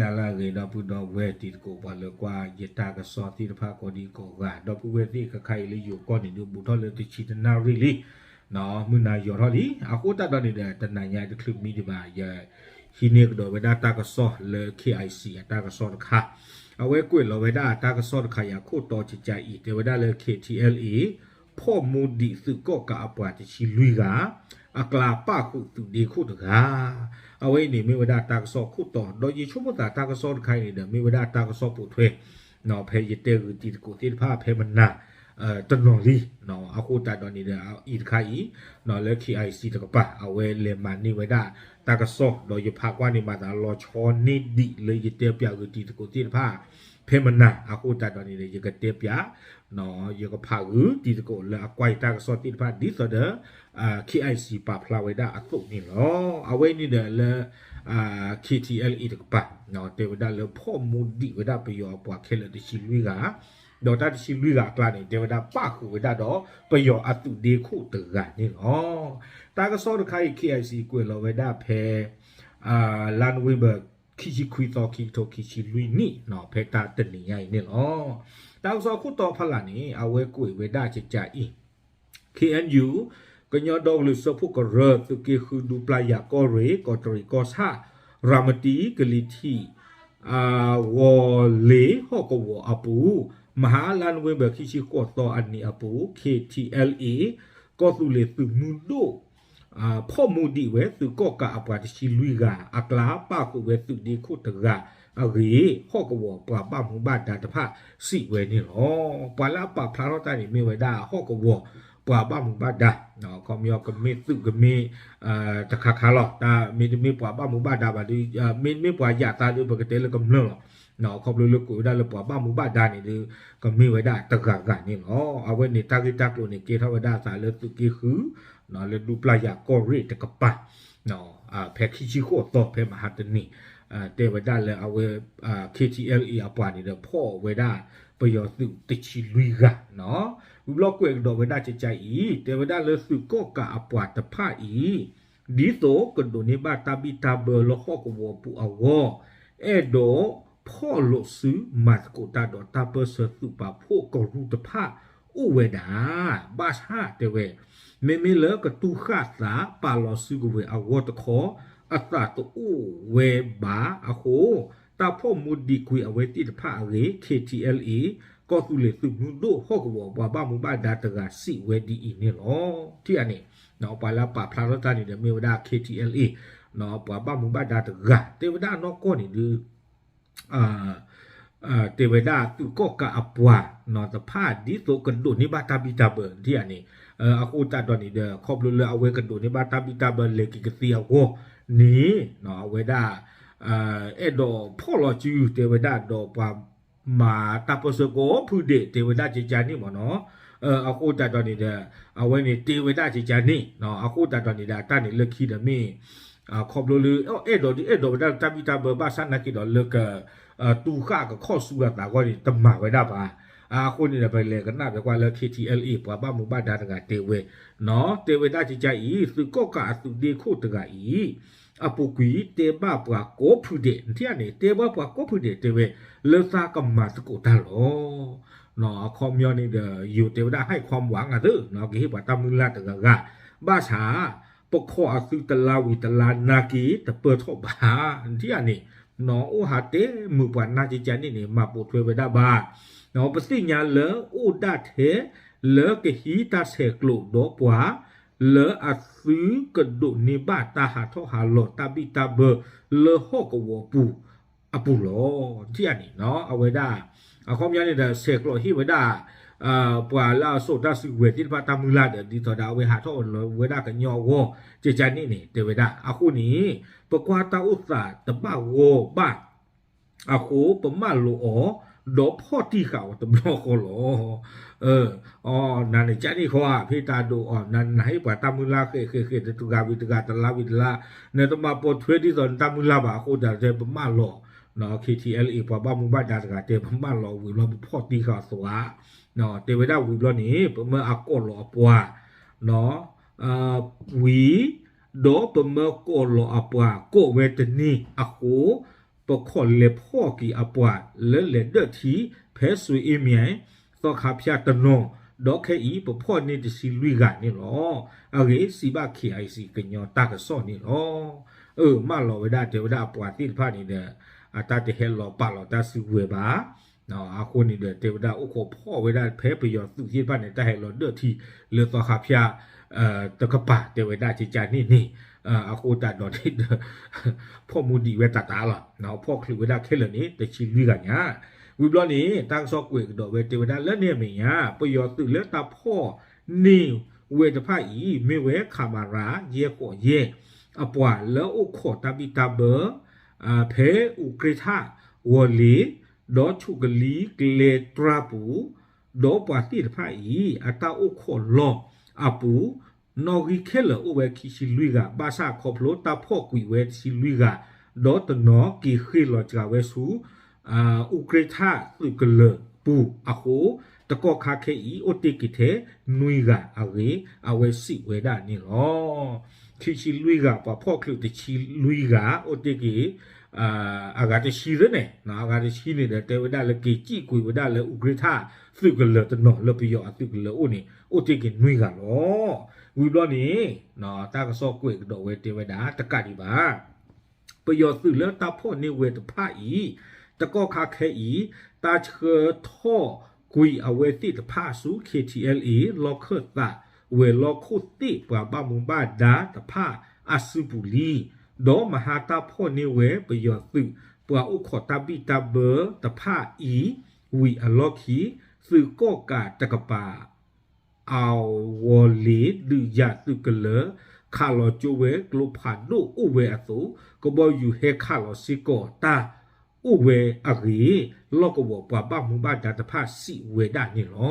တၢ်လၢအဂ့ၤ ဒီပုၢ်ဒီဝဲၢ်တံၤသကိး ပှၤလၢကွၢ်ယတၢ်ကစီၣ်သ့ၣ်တဖၣ်ကိးဒံကိးဂၤ ဒီပုၢ်ဝဲၢ်သ့ၣ်ခဲခါအံၤလၢယိၤကီၢ်န့ၣ် ဒုးဘူးထီၣ်လၢတဆံတနၣ်ရံၣ်လံ, မုၢ်နၤယိၤထီၣ်လံ. အဃိသတးဒီးန့ၣ်ဒီး တနၤညါတချုးမံဒံးဘၣ် ယဟံးန့ၢ်ကဒီးဝဲဒၣ်တၢ်ကစီၣ်လၢ KIC အတၢ်ကစီၣ်တခါ, အဝဲကွဲးလီၤဝဲဒၣ်တၢ်ကစီၣ်တခါအံၤအခိၣ်တီကကးအံၤ တဲဝဲဒၣ်လၢ KTLA ဖီၣ်မူဒံးသုးကီၣ်ကးအပှၤတဆံလွံၢ်ဂၤ အကျါပၣ်ဃုာ်သုးဒ့ခိၣ်တဂၤ, အဝဲအံၤန့ၣ်မ့ၢ်ဝဲဒၣ်တၢ်ကစီၣ်ခိၣ်တီ, ဒီးယဆိကမိၣ်သးတၢ်ကစီၣ်တခါအံၤန့ၣ်ဒီး မ့ၢ်ဝဲဒၣ်တၢ်ကစီၣ်ပိာ်ထွဲ ဖဲယတဲဂုာ်တံၤသကိးသ့ၣ်တဖၣ်ဖဲမနၤ တနီၤလံ. အဃိသတးဒီးန့ၣ်ဒီး အအံၤတခါအံၤ လၢ KIC တကပၤ အဝဲလဲၤမၤန့ၢ်ဝဲဒၣ်တၢ်ကစီၣ် ဒီးယဖးကွၢ်န့ၢ်မၤသးလီၤဆီန့ၢ်ဒံးလၢယတဲပၠးဂုာ်တံၤသကိးသ့ၣ်တဖၣ် ဖဲမနၤ. အဃိသတးဒီးန့ၣ်ဒီး ယကတဲပၠး ယကဖးဂုာ်တံၤသကိးလၢအကွၢ်ယတၢ်ကစီၣ်သ့ၣ်တဖၣ် ဒ်သိးဒီး KIC ပာ်ဖျါဝဲဒၣ်အသိးန့ၣ်လီၤ. အဝဲန့ၣ်ဒီးလၢ KTLA တကပၤ တဲဝဲဒၣ်လၢဖီၣ်မူဒံးဝဲဒၣ်ပယီၤအပှၤခဲလၢာ်တဆံလွံၢ်ဂၤ, ဒီးတၢ်တဆံလွံၢ်ဂၤအကျါန့ၣ် တဲဝဲဒၣ်ပၣ်ဃုာ်ဝဲဒၣ်ဒီးပယီၤအသုးဒ့ခိၣ်တဂၤန့ၣ်လီၤ. တၢ်ကစီၣ်တခါအံၤ KIC ကွဲးလီၤဝဲဒၣ်ဖဲ လါနိၣ်ဝ့ဘၢၣ် ခံဆံခွံသီ ခံကထိခံဆံလွံၢ်နံၣ် ဖဲတၢ်တနံၤညါအံၤန့ၣ်လီၤ. တၢ်ကစီၣ်ခိၣ်တီဖးလၢ်န့ၣ် အဝဲကွဲးဝဲဒၣ်ကကးအံၤ KNU ကညီဒီကလုာ်စၢဖှိၣ်ကရၢ သုးက့ဃု ဒူပျၢ်ယၤ ကီၢ်ရ့ၣ် ကီးတရံး ကီၢ်ဆၣ် ရၤမတံ ကလံၤထံး ဂီၤလ့ၤဟီၣ်ကဝီၤအပူၤ မဟါလါနိၣ်ဝ့ဘၢၣ် ခံဆံဃိးသီအနံၤအပူၤ KTLA ကီၢ်သူလ့ၤသုးမုၢ်ဒိၣ် ဖီၣ်မူဒံးဝဲသုးကီၣ်ကးအပှၤတဆံလွံၢ်ဂၤ အကျါပၣ်ဃုာ်ဝဲသုးဒ့ခိၣ်တဂၤအဂ့ၢ် ဟီၣ်ကဝီၤပှၤဘၣ်မူဘၣ်ဒါတဖၣ်စံးဝဲန့ၣ်လီၤ. ပှၤလၢအပာ်ဖျါထီၣ်တၢ်န့ၣ်မ့ၢ်ဝဲဒၣ်ဟီၣ်ကဝီၤပှၤဘၣ်မူဘၣ်ဒါ ခီပညီကမ့ၢ်သုးကမ့ၢ် တခါခါလီၤ. တၢ်မ့တမ့ၢ်ပှၤဘၣ်မူဘၣ်ဒါဘၣ်ဒီး မ့တမ့ၢ်ပှၤယာ်သးဒီး ပကတဲလၢကမျၢၢ်လီၤ. ခီဖျိလၢကွဲးဝဲဒၣ်လၢပှၤဘၣ်မူဘၣ်ဒါန့ၣ်ဒီး ကမ့ၢ်ဝဲဒၣ်တဂၤဂၤန့ၣ်လီၤ. အဝဲန့ၣ်တၢ်ဂ့ၢ်တၢ်ကျိၤန့ၣ် ကဲထီၣ်ဝဲဒၣ်အသးလၢသုးက့ဃု လၢဒူပျၢ်ယၤကီၢ်ရ့ၣ်တကပၤ ဖဲခံဆံဃိးသီ ဖဲမဟါတနံၤ တဲဝဲဒၣ်လၢအဝဲ KTLA အပှၤန့ၣ်ဒီး ဖီၣ်ဝဲဒၣ်ပယီၤသုးတဆံလွံၢ်ဂၤနီၤ. ဝံၤဘျီကွဲးကဒီးဝဲဒၣ်ကကးအံၤ တဲဝဲဒၣ်လၢသုးကီၣ်ကးအပှၤတဖၣ်အံၤ ဒ်သိးကဒိးန့ၢ်ဘၣ်တၢ်ဘံၣ်တၢ်ဘၢလၢဟီၣ်ကဝီၤပူၤအဂီၢ် အဲၣ်ဒိးဖီၣ်လိာ်စုမၤသကိးတၢ်ဒီးတၢ်ပၢၢ်ဆၢသုးပာ်ဖှိၣ်ကရူၢ်တဖၣ်အိၣ်ဝဲဒၣ် ဘၣ်ဆၣ်တဲဝဲ မ့မ့ၢ်လၢကတူၢ်ဃၣ်သးပာ်လီၤစုကဝဲၤအဂီၢ်တခီ အသးတအိၣ်ဝဲဘၣ်အဃိ တၢ်ဖီၣ်မူဒံးကွံာ်အဝဲသ့ၣ်တဖၣ်အဂ့ၢ် KTLA ကီၢ်သူလ့ၤသုးမုၢ်ဒိၣ်ဟီၣ်ကဝီၤပှၤဘၣ်မူဘၣ်ဒါတဂၤစံးဝဲဒ်အံၤန့ၣ်လီၤ. ထံၣ်ဧါန့ၣ် ပှၤလၢပာ်ဖျါထီၣ်တၢ်န့ၣ်ဒီးမ့ၢ်ဝဲဒၣ် KTLA ပှၤဘၣ်မူဘၣ်ဒါတဂၤ တဲဝဲဒၣ်နီၢ်ကီၢ်န့ၣ်ဒီး တဲဝဲဒၣ်သုးကီၣ်ကးအပှၤနီၤတဖၣ် ဒ်သိးကဒိးန့ၢ်ဘၣ်တၢ်ဘံၣ်တၢ်ဘၢ ထံၣ်ဧါန့ၣ် အဃိသတးဒီးန့ၣ်ဒီး ခီဖျိလၢအဝဲကဒိးန့ၢ်ဘၣ်တၢ်ဘံၣ်တၢ်ဘၢလဲၤက့ၤကသ့အဂီၢ်န့ၣ် အဝဲဒၣ် အဲၣ်ဒိးဖီၣ်လီၤစု တဲဝဲဒၣ်ဒီးပှၤမၤတၢ်ပၢၢ်ဆၢကိးဖုဒဲး တဲဝဲဒၣ်ကကးန့ၣ်မ့ၢ်နီၤ. အဃိသတးဒီးန့ၣ်ဒီး အဝဲန့ၣ်တဲဝဲဒၣ်ကကးန့ၣ် အဃိသတးဒီးန့ၣ်ဒီး အတၢ်န့ၣ်လၢခံဒီးမ့ၢ် ခီဖျိလၢ အဲၣ်ဒိးဒုးအဲၣ်ဒိးဝဲဒၣ်လၢတၢ်ဘံၣ်တၢ်ဘၢ ဘၣ်ဆၣ်နာ်က့ၤဒီးလၢက တူၢ်ဃၣ်ကခီၣ်ဆူအသးအဂီၢ်န့ၣ် တမၤဝဲဒၣ်ဘၣ်. အဃိန့ၣ်ဒီး ပလဲၤကနၣ်ပဲကွၢ်လၢ KTLA ပှၤဘၣ်မူဘၣ်ဒါတဂၤတဲဝဲ တဲဝဲဒၣ်ကကးအံၤ သုးကီၣ်ကးအသုးဒ့ခိၣ်တဂၤအံၤ အပူၤကွံာ်တဲဘၣ်ပှၤကိးဖုဒဲး ထံၣ်ဧါန့ၣ် တဲဘၣ်ပှၤကိးဖုဒဲးတဲဝဲ လၢသးကမၤသကိးတၢ်လီၤ. အခီပညီန့ၣ်ဒီး ယိၤတဲဝဲဒၣ် ဟဲခွါမွၤငါသၢ ကဟ့ၣ်ပှၤတၢ်မုၢ်လၢ်တဂၤဂၤ ဘၣ်ဆၣ် ပခီၣ်အသုတလါဝံၤတလါနာ်က့ၤ တပၢၢ်ထီၣ်ဘၣ် ထံၣ်ဧါန့ၣ် အိၣ်ဟးတဲမုာ်ပှၤနာ်ကကးန့ၣ်န့ၣ် မၤပိာ်ထွဲဝဲဒၣ်ဘၣ်. ပသ့ၣ်ညါလၢအိၣ်ဒၣ်ထဲ လၢကဟံးတၢ်ဆဲးကျိးဒီးပှၤ လၢအသုကဒိးန့ၢ်ဘၣ်တၢ်ဟးထီၣ်ဟးလီၤတၢ်ဘံၣ်တၢ်ဘၢလၢဟီၣ်ကဝီၤပူၤအပူၤလီၤ. ထံၣ်ဧါန့ၣ် အဝဲဒၣ် အခီပညီန့ၣ်ဒီး ဆဲးကျိးဟ့ၣ်ဝဲဒၣ် ပှၤလၢအစိာ်တၢ်စုကဝဲၤသ့ၣ်တဖၣ်တၢ်မုၢ်လၢ်ဒီး ဒ်သိးဒီးအဝဲဟးထီၣ်လီၤဝဲဒၣ်ကညီအဂီၢ် ကကးန့ၣ်န့ၣ် တဲဝဲဒၣ်. အဃိန့ၣ် ပကွၢ်တၢ်အိၣ်သးတဘၣ်ဂီၢ်ဘၣ် အဃိ ပမၢလီၤအီၤ ဒီးဖီၣ်တံၢ်ဃာ်အီၤတဘျီဃီလီၤ. နၤန့ၣ်ကန့ၣ်ဃီဧါ ဖဲတၢ်ဒိးအီၤ နဟ့ၣ်ပှၤတၢ်မုၢ်လၢ်ဃဲးဃဲးဃဲးတဂၤဝံၤတဂၤ တလါဝံၤတလါ နတမၤပိာ်ထွဲဒ်သိးနတၢ်မုၢ်လၢ်ဘၣ်အဃိသတး ပမၢလီၤ KTLA ပှၤဘၣ်မူဘၣ်ဒါတဂၤတဲ ပမၢလီၤဝံၤဘျီ ပဖီၣ်တံၢ်ဃာ်သွါ တဲဝဲဒၣ်ဝံၤဘျီန့ၣ် ပမၢအကိးလီၤအပှၤ ဝံၤ ဒီးပမၢကိးလီၤအပှၤ ကိးဝဲတန့ၢ်အဃိ ပခီၣ်လဲၤဖီၣ်က့ၤအပှၤလၢလဲၤဒၢၣ်ထံ ဖဲစွ့အ့မၠဲၣ် သီခါဖၠၣ်တနီၤ, ဒီးခဲအံၤ ပဖီၣ်န့ၢ်တဆံလွံၢ်ဂၤန့ၣ်လီၤ. အဂ့ၢ်စံးဘၣ် K I C ကညီတၢ်ကစီၣ်န့ၣ်လီၤ. အၢ မၢလီၤဝဲဒၣ် တဲဝဲဒၣ်အပှၤသ့ၣ်တဖၣ်န့ၣ်ဒီး အတၢ်တဟဲလီၤပာ်လီၤတၢ်စုကဝဲၤဘၣ်. အဃိန့ၣ်ဒီး တဲဝဲဒၣ်အိၣ်ခိးဖီၣ်ဝဲဒၣ်ဖဲပယီၤသုးသ့ၣ်တဖၣ်န့ၣ် တၢ်ဟဲလီၤဒၢၣ်ထံလၢသီခါဖၠၣ် တကပၤ တဲဝဲဒၣ်ကကန့ၣ်န့ၣ်, အဃိသတးဒီးန့ၣ်ဒီး ဖီၣ်မူဒံးဝဲတၢ်တၢ်လီၤ. ဖီၣ်ချုးဝဲဒၣ်ခဲလၢာ်န့ၣ် တဆံလွံၢ်ဂၤညါ. ဝံၤဘျီန့ၣ် တၢ်ကစီၣ်ကွဲးကဒီးဝဲ တဲဝဲဒၣ်လၢန့ၣ်အမဲာ်ညါ ပယီၤသုးလၢတၢ်ဖီၣ်န့ၢ်ဝဲတဖၣ်အံၤ မ့ၢ်ဝဲ ခမရ ယဲၢ်ဃိးယဲၢ် အပှၤလၢအိၣ်ခိးတၢ်ဘံၣ်တၢ်ဘၢ ဖဲအူးကြ့ထၣ် ဝီၤလ့ၤ ဒီးဆူးကလံၤကျဲတြၢ်ပူၤ ဒီးပှၤသ့ၣ်တဖၣ်အံၤ အတၢ်အိၣ်ခိးလီၢ်အပူၤ နီၣ်ဂံၢ်ခဲလၢာ်အိၣ်ဝဲခံဆံလွံၢ်ဂၤ, ဘၣ်ဆၣ်ခီဖျိတၢ်ဖီၣ်ကွံာ်ဝဲတဆံလွံၢ်ဂၤ, ဒီးတနီၤက့ၤဃ့ၢ်လီၤစှၤဝဲဆူ အူးကြ့ထၣ်သုးကလၢၤပူၤအဃိ, တကီၢ်ခါခဲအံၤ အိၣ်တ့ၢ်က့ၤထဲနွံဂၤအဂ့ၢ် အဝဲစံးဝဲဒၣ်န့ၣ်လီၤ. ခံဆံလွံၢ်ဂၤ ပှၤဖီၣ်ချုးတဆံလွံၢ်ဂၤ အိၣ်တ့ၢ်က့ၤ အဂၤတဆံသ့န့ၣ်, အဂၤတဆံန့ၣ်ဒီး တဲဝဲဒၣ်လၢက့ၤစံၣ်ကွံာ်ဝဲဒၣ်လၢ အူးကြ့ထၣ်သုးကလၢၤတနီၤလၢပယီၤအသုးကလၢၤအိၣ်န့ၣ် အိၣ်တ့ၢ်က့ၤနွံဂၤလီၤ. ဝံၤဘျီန့ၣ် တၢ်ကစီၣ်ကွဲးကဒီးဝဲတဲဝဲဒၣ် တကးဒံးဘၣ် ပယီၤသုးလၢတၢ်ဖီၣ်န့ၢ်ဝဲတဖၣ်အံၤ တကီၢ်ခါခဲအံၤ တၢ်ဆှၢထီၣ်ကွံာ်အဝဲသ့ၣ်တဖၣ်ဆူ K T L A လီၢ်ခၢၣ်သး ဝဲၤလီၢ်ခိၣ်သ့ၣ်ပှၤဘၣ်မူဘၣ်ဒါတဖၣ်အစုပူၤလံ, ဒီးမဟါတၢ်ဖီၣ်န့ၢ်ဝဲပယီၤသုး ပှၤအိၣ်ခိးတၢ်ဘံၣ်တၢ်ဘၢတဖၣ်အံၤ ဝံၤအလီၢ်ခံ သုးကီၣ်ကးတကပၤ အဝီၤလ့ၤဒုးယၤသုးကလၢၤ ခးလီၤကၠိဝဲကျိဖးဒိၣ်အိၣ်ဝဲအသိး ကဘီယူၤဟဲခးလီၤစ့ၢ်ကီးတၢ်အိၣ်ဝဲအဂ့ၢ် လီၢ်ကဝီၤပှၤဘၣ်မူဘၣ်ဒါတဖၣ်စံးဝဲဒၣ်န့ၣ်လီ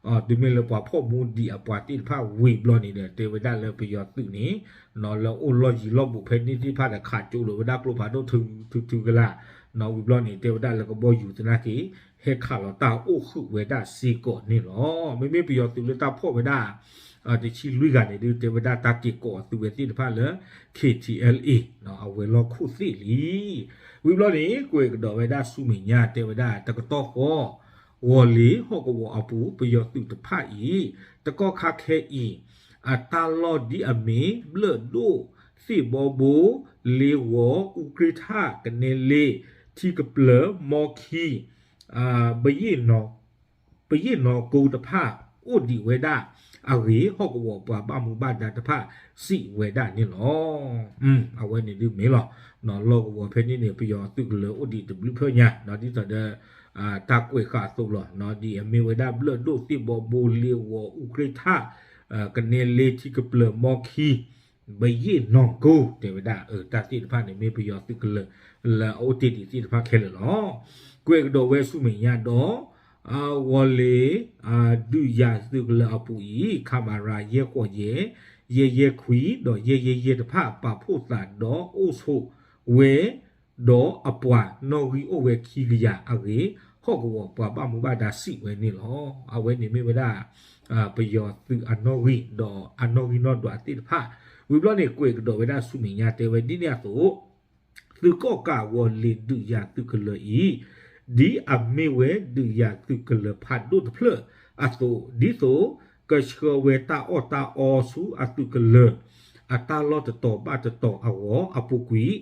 ၤ. တုၤမ့ၢ်လၢပှၤဖီၣ်မူဒံးအပှၤသ့ၣ်တဖၣ်ဝံၤဘျီန့ၣ်ဒီး တဲဝဲဒၣ်လၢပယီၤသုးန့ၣ် လၢအိၣ်လီၢ်ယံၤလီၢ်ဘူးဖဲန့ၣ်သ့ၣ်တဖၣ်ဒီး ခးကၠိလိာ်ဝဲဒၣ်ကျိဖးဒိၣ်ထုထုကလၢ်, ဝံၤဘျီန့ၣ် တဲဝဲဒၣ်လၢကဘီယူၤသနာ်က့ ဟဲခးလီၤတၢ်အိၣ်ဃုာ်ဝဲဒၣ်စ့ၢ်ကီးန့ၣ်လီၤ. မ့မ့ၢ်ပယီၤသုးလၢတၢ်ဖီၣ်ဝဲဒၣ် တဆံလွံၢ်ဂၤန့ၣ်ဒုး တဲဝဲဒၣ်တၢ်က့ၤကိးအသုးဝဲသ့ၣ်တဖၣ်လၢ K T L A အဝဲၤလီၢ်ခိၣ်သ့ၣ်လံ. ဝံၤဘျီန့ၣ် ကွဲးကဒီးဝဲဒၣ်ဆူမဲာ်ညါ တဲဝဲဒၣ်တကတီၢ်ဃီ ဝီၤလ့ၤဟီၣ်ကဝီၤအပူၤ ပယီၤသုးတဖၣ်အံၤ တကီၢ်ခါခဲအံၤ အတၢ်လီၢ်ဒ်အမ့ၢ် ဘျၢၣ်ဒိၣ်, သ့ၣ်ဘီဘိ, လ့ဝီၤ, အူးကြ့ထၣ်, ကနဲလ့, ထံကပျၢၤ, မီခံ, ပယ့ၣ်နီၤ ပယ့ၣ်နီၤကိတဖၣ် အိၣ်ဒံးဝဲဒၣ်အဂ့ၢ် ဟီၣ်ကဝီၤပှၤဘၣ်မူဘၣ်ဒါတဖၣ်စံးဝဲဒၣ်န့ၣ်လီၤ. အဝဲန့ၣ်ဒုးမ့ၢ်လီၤ. လီၢ်ကဝီၤဖဲန့ၣ်န့ၣ် ပယီၤသုးကလၢၤအိၣ်ဒံးတဘျုးဖျၢၣ်ညါ ဒ်သိးဒီး တၢ်ကွဲးဃာ်အသိးလီၤ. ဒ်အမ့ၢ်ဝဲဒၣ်ဘျၢၣ်ဒိၣ်, သ့ၣ်ဘီဘိ, လ့ဝီၤ, အူးကြ့ထၣ်, ကနဲလ့, ထံကပျၢၤ, မီခံ ပယ့ၣ်နီၤကိ တဲဝဲဒၣ် တၢ်သ့ၣ်တဖၣ်န့ၣ် မ့ၢ်ပယီၤသုးကလၢၤလၢအအိၣ်တ့ၢ်ဒံးသ့ၣ်တဖၣ်ခဲလၢာ်လီၤ. ကွဲးကဒီးဝဲဆူမဲာ်ညါဒီး ဝီၤလ့ၤ ဒုးယၤသုးကလၢၤအပူၤအံၤ ခမရ ယဲၢ်ဃိးယဲၢ်, ယဲၢ်ယဲၢ်ခွံ ဒီးယဲၢ်ယဲၢ်ယဲၢ်တဖၣ် ပာ်ဖှိၣ်သးဒီးအိၣ်ဆိးဝဲ ဒီးအပှၤနီၣ်ဂံၢ်အိၣ်ဝဲခံကယၤအဂ့ၢ် ဟီၣ်ကဝီၤပှၤဘၣ်မူဘၣ်ဒါစံးဝဲန့ၣ်လီၤ. အဝဲန့ၣ်မ့ၢ်ဝဲဒၣ် ပယီၤသုးအနီၣ်ဂံၢ် ဒီးအနီၣ်ဂံၢ်နီၣ်ဒွးသ့ၣ်တဖၣ် ဝံၤဘျီန့ၣ် ကွဲးကဒီးဝဲဒၣ်ဆူမဲာ်ညါတဲဝဲဒ်န့ၣ်အသိး သုးကီၣ်ကးဝီၤလ့ၤဒုးယၤသုးကလၢၤအံၤ ဒ်အမ့ၢ်ဝဲဒုးယၤသုးကလၢၤဖးဒိၣ်တဖျၢၣ်အသိး ဒ်သိး ကဆှၢဝဲတၢ်အီၣ်တၢ်အီဆူအသုးကလၢၤ အတၢ်လီၢ်တတီၤဘၣ်တတီၤအဂီၢ်အပူၤကွံာ်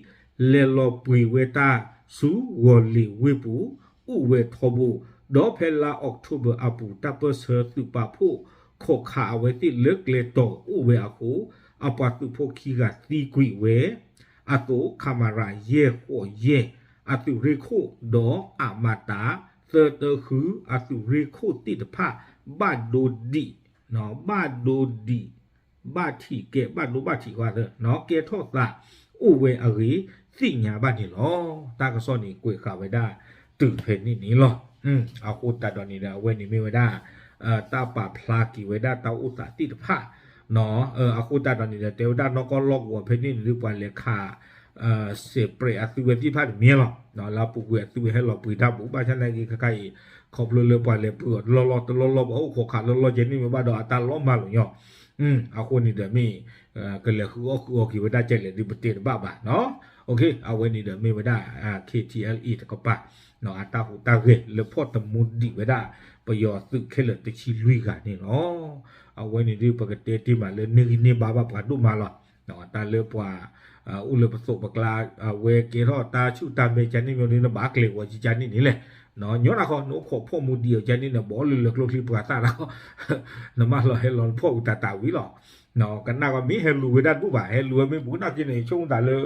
လဲၤလီၤပှ့ၤဝဲတၢ်ဆူဝီၤလ့ၤဝ့ၢ်ပူၤ အိၣ်ဝဲထီဘိ ဒီးဖဲလါအီးကထိဘၢၣ်အပူၤ တၢ်ပၢၢ်ဆၢသုးပာ်ဖှိၣ် ခိးခးအဝဲသ့ၣ်လၢကျဲတီၤအိၣ်ဝဲအဃိ အပှၤသုးဖိခံဂၤသံကွံာ်ဝဲအသိး ခမရ ယဲၢ်ဃိးယဲၢ် အသုးရ့ၣ်ခိၣ် ဒီးအမတၤ သၢတၢဃု အသုးရ့ၣ်ခိၣ်သ့ၣ်တဖၣ် ဘၣ်ဒိဒံး ဘၣ်ဒိဒံး ဘၣ်ထံးကဲ ဘၣ်ဒိဘၣ်ထံးဃီသၢ ကဲထီၣ်သးအိၣ်ဝဲအဂ့ၢ် သ့ၣ်ညါဘၣ်န့ၣ်လီၤ. တၢ်ကစီၣ်န့ၣ် ကွဲးဃာ်ဝဲဒၣ်တုၤဖဲန့ၣ်န့ၣ်လီၤ. အဃိသတးဒီးန့ၣ်ဒီး အဝဲန့ၣ်မ့ၢ်ဝဲဒၣ် တၢ်ပာ်ဖျါက့ၤဝဲဒၣ်တၢ်အိၣ်သးသ့ၣ်တဖၣ် အဃိသတးဒီးန့ၣ်ဒီး တဲဝဲဒၣ်နီၢ်ကီၢ်လီၢ်ကဝီၤဖဲန့ၣ်န့ၣ်ဒုး ပှၤလဲၤခး စဲးပြဲးအသုဝဲသ့ၣ်တဖၣ်တမံၤလီၤ. လၢအပူၤကွံာ်အသုဝဲဟဲလီၤပှ့ၤတၢ်ဘူး ဘၣ်ဆၣ်သနာ်က့ ခါခါအံၤ ခီဖျိလၢပှၤလဲၤပှ့ၤအီၤတလီၢ်လီၢ်တလီၢ်လီၢ် ပှၤအိၣ်ခိးခးလီၢ်လီၢ်ကဲန့ၣ်မ့ၢ်ဘၣ်ဒီး အတၢ်လီၤမၢ်လိာ်ညီ အဃိန့ၣ်ဒီးမ့ၢ် ကလဲၤဃုအီၣ်ဃုအီက့ၤဝဲဒၣ်ကဲလဲၣ်ဒုး ပတဲတဘၣ်ဘၣ်နီၤ. အဝဲန့ၣ်ဒီးမ့ၢ်ဝဲဒၣ် K T L A တကပၤ အတၢ်ဟူးတၢ်ဂဲၤလၢဖီၣ်တမူဒံးဝဲဒၣ် ပယီၤသုးခဲလၢာ်တဆံလွံၢ်ဂၤန့ၣ်လီၤ. အဝဲန့ၣ်ဒုးပကတဲတ့ၢ်မးလၢ န့ၢ်ဂံၢ်န့ၢ်ဘါဘၣ်ပှၤဒိၣ်မးလီၤ. တၢ်လၢပှၤ အိၣ်လၢပသိးပကျါ အဝဲကဲထီၣ်တၢ်ဆူၣ်တၢ်မဲာ်ကန့ၣ်မ့ၢ်ဒ်နဘၣ်ကျဲၤဝီၤကန့ၣ်န့ၣ်လဲၣ်. ညီနၤဃီ နအိၣ်ခိးဖီၣ်မူဒံးအီၤကန့ၣ်န့ၣ် ဘီလၢလၢကျိချံပှၤသၣ်ဒီး နမၢလီၤဟဲလီၤဖီၣ်အူတၢ်တၢ်ဝံၤလီၤ. ကနၣ်ကီးမ့ၢ်ဟဲလူၤဝဲဒၣ်တဘူၣ်ဘၣ် ဟဲလူၤဝဲမ့ၢ်ဘူးနာ်က့န့ၣ် ဆိကမိၣ်သးလၢ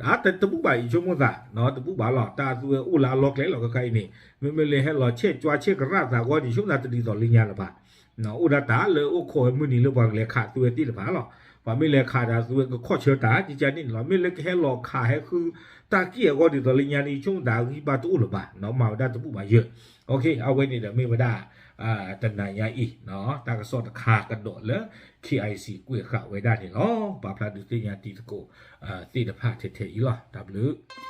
အတဘူၣ်ဘၣ်အံၤဆိကမိၣ်သး တဘူၣ်ဘၣ်လီၤ. တၢ်သူဝဲအိၣ်လၢအလီၢ်ကျဲလီၤခဲခါအံၤန့ၣ် မ့မ့ၢ်လၢဟဲလီၤဆဲးကွၢ်ဆဲးကရၣ်သးဂီၢ်န့ၣ် ဆိကမိၣ်သးတဒ်သိးလၢညါလၢၤဘၣ်. အိၣ်ဒၣ်တၢ်လၢအိၣ်ခိးဝဲမုၢ်နံၤလၢပှၤကလဲၤခးသူဝဲသ့ၣ်တဖၣ်လီၤ. ပှၤမ့ၢ်လဲၤခးဒီးသူဝဲကခီၣ်ဆၢတၢ်ကန့ၣ်န့ၣ်လီၤ. မ့ၢ်လၢကဟဲလီၤခးဟဲဃုတၢ်ကံၢ်အဂီၢ်ဒ်သိးလၢညါန့ၣ် ဆိကမိၣ်သးအဂံၢ်ဘါတအိၣ်လၢၤဘၣ်. မၤဝဲဒၣ်တဘူၣ်ဘၣ်ယၢၤ အဝဲန့ၣ်ဒီးမ့ၢ်ဝဲဒၣ် တနၤညါအံၤ တၢ်ကစီၣ်တခါကဒီးလၢ K I C ကွဲးဃာ်ဝဲဒၣ်န့ၣ်လီၤ. ပာ်ဖျါဒုးသ့ၣ်ညါတံၤသကိးသ့ၣ်တဖၣ်ထဲထဲအံၤလီၤ. တၢ်ဘျုး